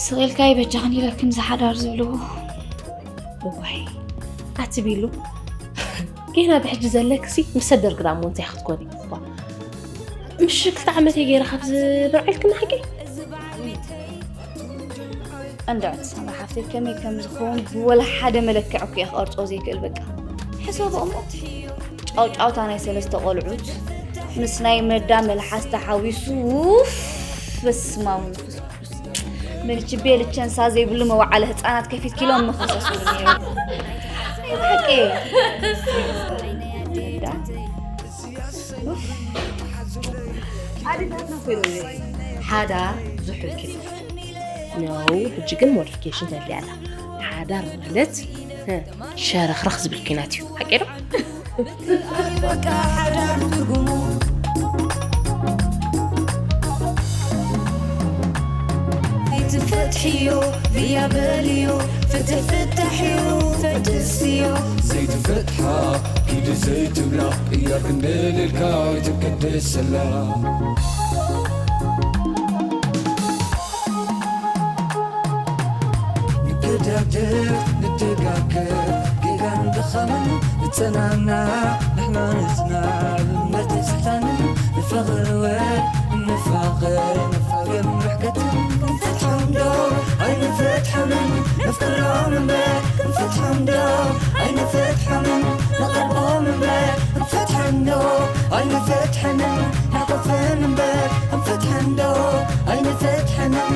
ስቕ ኢልካ ይበጃኽን ኢለክን ዝሓዳር ዝብልዎ። እዋይ ኣቲ ቢሉ፣ ጌና ብሕጂ ዘለክሲ ምስ ሰደርግዳ እሞ እንታይ ክትኮኒ? እባ ምሽ ክልተ ዓመት እየ ገይረ ካብዚ ብርዓይልክና ሓቂ። እንድዕት ሳባ ሓፍተይ ከመይ ከም ዝኸውን ብወላ ሓደ መለክዕ እኮ እየ ክቐርጾ ዘይክእል። በቃ ሕሰቦ እሞ ጫውጫውታ ናይ ሰለስተ ቆልዑት ምስ ናይ መዳ መልሓስ ተሓዊሱ ውፍ በስማሙ ምልችቤ ልቸንሳ ዘይብሉ መዋዓለ ህፃናት ከፊት ኪሎ ምክሰሱ ነይሩ። ሓቂ ሓዳር ዝሑል ኪሎ ነው። ሕጂ ግን ሞዲፊኬሽን ተድልያላ። ሓዳር ማለት ሸረኽረኽ ዝብል ኪናት እዩ። ሓቂ ዶ? ኣይትፈትሕዮ ብያ በልዮ ፍትሕ ፍታሕ እዩ ፈድስዮ ዘይትፈትሓ ኪዲ ዘይትብላ እያ ክንደልልካ ኣይትቀደሰላ ንገዳደር ንደጋገር ጌጋን ድኻምን ንጸናና ንሕና ንጽናዕ እምነት ንስሕታንን ንፋቐር ወር ንፋቐር ንፋቐር ምሕከትን ክንፈትሖም ዶ ኣይንፈትሖምን ነፍቅሮም እምበር ክንፈትሖም ዶ ኣይንፈትሖምን ንቐርቦም እምበር ክንፈትሖም ዶ ኣይንፈትሖምን ንሓቆፍን እምበር ክንፈትሖም ዶ ኣይንፈትሖምን